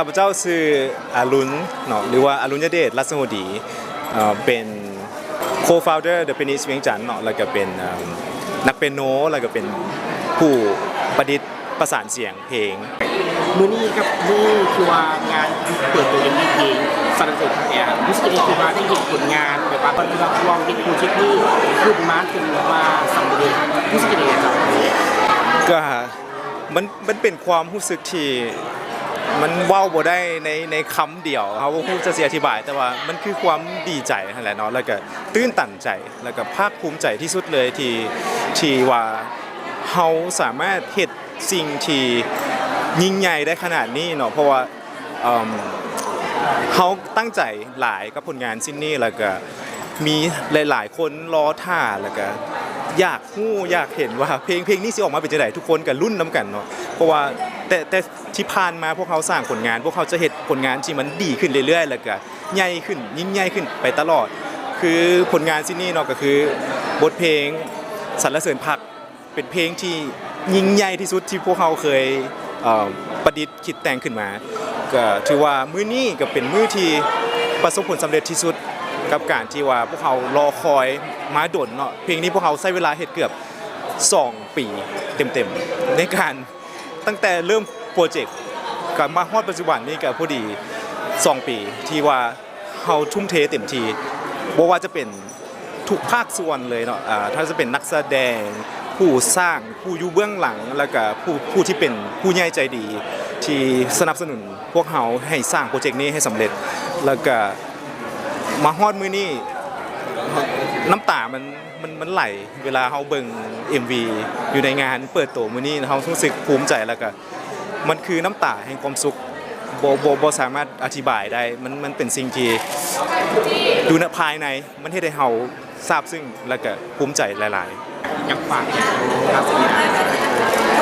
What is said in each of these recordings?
ຂ້າພະເຈົ້າຊື່ອາລຸນເນາະ ຫຼືວ່າອາລຸນຍະເດດ ລັດສະຫົວດີ ເປັນ co-founder The Penis ວຽງຈັນເນາະ ແລ້ວກໍເປັນ ເອີ່ມ ນັກເປຍໂນ ແລ້ວກໍເປັນຜູ້ປະດິດປະສານສຽງເພງ. ມື້ນີ້ກັບມື້ທີ່ວ່າງານເປີດຕົວເອັມວີເພງສັນລະເສີນພັກແອ ຮູ້ສຶກຈັ່ງໃດທີ່ວ່າໄດ້ເຫັນຜົນງານ ແບບວ່າຕອນທີ່ວ່າພວກເຮົາເຮັດໂປຣເຈັກນີ້ຂຶ້ນມາຈົນວ່າສຳເລັດ ຮູ້ສຶກຈັ່ງໃດເຈົ້າ? ກໍ ມັນ ມັນເປັນຄວາມຮູ້ສຶກທີ່ມັນເວົ້າບໍ່ໄດ້ໃນ ໃນຄຳດຽວ ເຮົາບໍ່ຮູ້ຈະຊິອະທິບາຍ ແຕ່ວ່າມັນຄືຄວາມດີໃຈຫັ້ນແຫຼະເນາະ ແລ້ວກະຕື່ນຕັນໃຈ ແລ້ວກະພາກພູມໃຈທີ່ສຸດເລີຍທີ່ ທີ່ວ່າເຮົາສາມາດເຮັດສິ່ງທີ່ຍິ່ງໃຫຍ່ໄດ້ຂະໜາດນີ້ເນາະ ເພາະວ່າ ເອີ່ມ ເຮົາຕັ້ງໃຈຫຼາຍກັບຜົນງານສິ່ງນີ້ ແລ້ວກະມີຫຼາຍໆຄົນລໍຖ້າ ແລ້ວກະຢາກຮູ້ຢາກເຫັນວ່າເພງ ເພງນີ້ຊິອອກມາເປັນຈັ່ງໃດ ທຸກຄົນກະລຸ້ນນຳກັນເນາະ ເພາະວ່າແຕ່ ແຕ່ທີ່ຜ່ານມາພວກເຮົາສ້າງຜົນງານ ພວກເຮົາຈະເຮັດຜົນງານທີ່ມັນດີຂຶ້ນເລື້ອຍໆ ແລ້ວກະໃຫຍ່ຂຶ້ນ ຍິ່ງໃຫຍ່ຂຶ້ນໄປຕະຫຼອດ ຄືຜົນງານສິ່ງນີ້ເນາະ ກະຄືບົດເພງສັນລະເສີນພັກ ເປັນເພງທີ່ຍິ່ງໃຫຍ່ທີ່ສຸດທີ່ພວກເຮົາເຄີຍ ເອີ່ ປະດິດຄິດແຕ່ງຂຶ້ນມາ ກໍຖືວ່າມື້ນີ້ກໍເປັນມື້ທີ່ປະສົບຜົນສຳເລັດທີ່ສຸດ ກັບການທີ່ວ່າພວກເຮົາລໍຄອຍມາດົນເນາະ ເພງນີ້ພວກເຮົາໃຊ້ເວລາເຮັດເກືອບສອງປີເຕັມໆ ໃນການ ຕັ້ງແຕ່ເລີ່ມໂປຣເຈັກ ກໍມາຮອດປັດຈຸບັນນີ້ກໍພໍດີສອງປີ ທີ່ວ່າເຮົາທຸ່ມເທເຕັມທີ່ ບໍ່ວ່າຈະເປັນ ທຸກພາກສ່ວນເລີຍເນາະ ອາ ຖ້າຈະເປັນນັກສະແດງ ຜູ້ສ້າງ ຜູ້ຢູ່ເບື້ອງຫຼັງ ແລ້ວກະຜູ້ ຜູ້ທີ່ເປັນຜູ້ໃຫຍ່ໃຈດີ ທີ່ສະໜັບສະໜູນພວກເຮົາໃຫ້ສ້າງໂປຣເຈັກນີ້ໃຫ້ສຳເລັດ ແລ້ວກະມາຮອດມື້ນີ້ ນ້ຳຕາມັນ ມັນ ມັນໄຫຼ ເວລາເຮົາເບິ່ງເອັມວີຢູ່ໃນງານເປີດໂຕມື້ນີ້ ເຮົາຮູ້ສຶກພູມໃຈ ແລ້ວກະ ມັນຄືນ້ຳຕາແຫ່ງຄວາມສຸກ ບໍ່ ບໍ່ ບໍ່ສາມາດອະທິບາຍໄດ້ ມັນ ມັນເປັນສິ່ງທີ່ຢູ່ໃນພາຍໃນ ມັນເຮັດໃຫ້ເຮົາຊາບຊຶ້ງ ແລ້ວກະພູມໃຈຫຼາຍໆ. ຢາກຝາກເຖິງນັກສະແດງ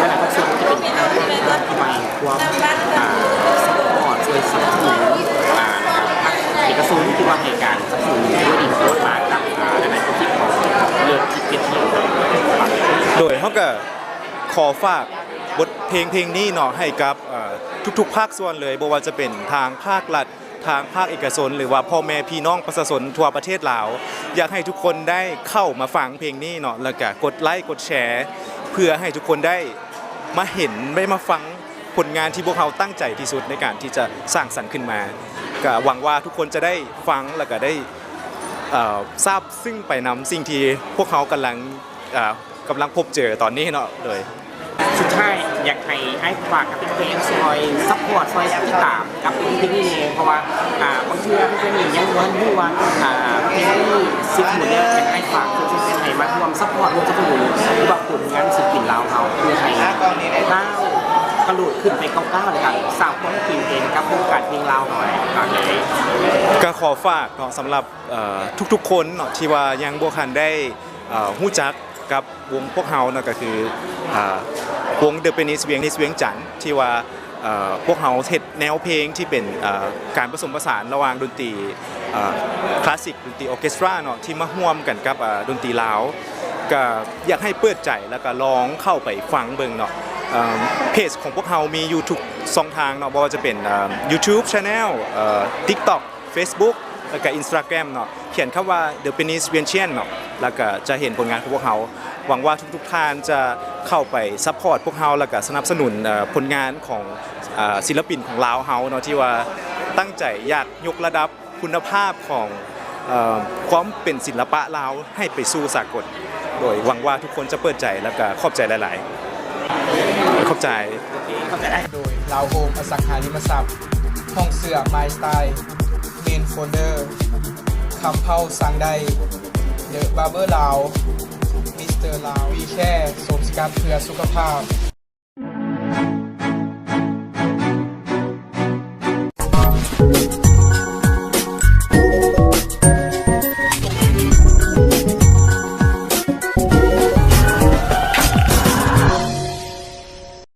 ຫຼາຍໆພາກສ່ວນທີ່ເປັນທາງການທີ່ໃຫ້ຄວາມ ອ່າ ຊັບພອດ ຊ່ວຍສະໜັບສະໜູນ ອ່າ ເອກະຊົນທີ່ວ່າໃຫ້ການສະໜັບສະໜູນດ້ວຍດີໂພດມາກັບ ອ່າ ຫຼາຍໆຄົນທີ່ເຂົາເລີກຄິດເຮັດເລື່ອງ ໂດຍເຮົາກະ ຂໍຝາກບົດເພງເພງນີ້ເນາະ ໃຫ້ກັບ ເອີ່ ທຸກໆພາກສ່ວນເລີຍ ບໍ່ວ່າຈະເປັນທາງພາກລັດ ທາງພາກເອກະຊົນ ຫຼືວ່າພໍ່ແມ່ພີ່ນ້ອງປະຊາຊົນທົ່ວປະເທດລາວ ຢາກໃຫ້ທຸກຄົນໄດ້ເຂົ້າມາຟັງເພງນີ້ເນາະ ແລ້ວກະກົດໄລກົດແຊ ເພື່ອໃຫ້ທຸກຄົນໄດ້ມາເຫັນ ໄດ້ມາຟັງຜົນງານທີ່ພວກເຮົາຕັ້ງໃຈທີ່ສຸດໃນການທີ່ຈະສ້າງສັນຂຶ້ນມາ ກະຫວັງວ່າທຸກຄົນຈະໄດ້ຟັງ ແລ້ວກະໄດ້ ເອີ່ ຊາບຊຶ້ງໄປນຳສິ່ງທີ່ພວກເຮົາກຳລັງ ເອີ່ ກຳລັງພົບເຈີຕອນນີ້ເນາະ ໂດຍ ສຸດທ້າຍຢາກໃຫ້ອ້າຍຝາກກັບແຟນໆ ຊ່ອຍຊັບພອດ ຊ່ອຍຕິດຕາມກັບເພງນີ້ແດ່ ເພາະວ່າ ອ່າ ບາງເທື່ອແຟນໆ ຍັງບໍ່ທັນຮູ້ວ່າ ອ່າ ເພງນີ້ຊິສະໜູນແນວໃດ ຢາກໃຫ້ຝາກເຊີນແຟນໆ ໃຫ້ມາຮ່ວມຊັບພອດ ຮ່ວມສະໜັບສະໜູນ ຫຼືວ່າຜົນງານສິລະປິນລາວເຮົາ ເພື່ອໃຫ້ກ້າວກະໂດດຂຶ້ນໄປກ້າວໆ ແລ້ວກະສ້າງຄວາມເຂັ້ມແຂງກັບວົງການເພງລາວເຮົາ ຝາກເລີຍ. ກະຂໍຝາກເນາະ ສຳລັບ ເອີ່ ທຸກໆຄົນເນາະ ທີ່ວ່າຍັງບໍ່ທັນໄດ້ ເອີ່ ຮູ້ຈັກກັບວົງພວກເຮົາເນາະ ກໍຄື ເອີ່ ວົງ The Penis ວຽງ Penis ວຽງຈັນ ທີ່ວ່າ ເອີ່ ພວກເຮົາເຮັດແນວເພງທີ່ເປັນ ເອີ່ ການປະສົມປະສານລະຫວ່າງດົນຕີ ເອີ່ ຄລາສສິກ ດົນຕີອອເຄສຕຣາເນາະ ທີ່ມາຮ່ວມກັນກັບ ເອີ່ ດົນຕີລາວ ກໍຢາກໃຫ້ເປີດໃຈ ແລ້ວກໍລອງເຂົ້າໄປຟັງເບິ່ງເນາະ. ເອີ່ ເພຈຂອງພວກເຮົາມີຢູ່ທຸກຊ່ອງທາງເນາະ ບໍ່ວ່າຈະເປັນ ເອີ່ YouTube Channel ເອີ່ TikTok Facebook ແລ້ວກະ Instagram ເນາະ ຂຽນຄຳວ່າ The Penis ວຽງຈັນ ເນາະ ແລ້ວກະຈະເຫັນຜົນງານຂອງພວກເຮົາ. ຫວັງວ່າທຸກໆທ່ານຈະເຂົ້າໄປຊັບພອດພວກເຮົາ ແລ້ວກະສະໜັບສະໜູນ ເອີ່ ຜົນງານຂອງ ເອີ່ ສິລະປິນຂອງລາວເຮົາເນາະ ທີ່ວ່າຕັ້ງໃຈຢາກຍົກລະດັບຄຸນນະພາບຂອງ ເອີ່ ຄວາມເປັນສິລະປະລາວໃຫ້ໄປສູ່ສາກົນ. ໂດຍຫວັງວ່າທຸກຄົນຈະເປີດໃຈ ແລ້ວກະຂອບໃຈຫຼາຍໆ. ຂອບໃຈ. ໂດຍ ລາວໂຮມ ອະສັງຫາລິມະຊັບ, ຫ້ອງເສື້ອ My Style, Main Folder, ຄຳເພົ້າ ສັ່ງໄດ້, The Barber ລາວ, Mister ລາວ, We Care ໂສມສະກັດເພື່ອສຸຂະພາບ.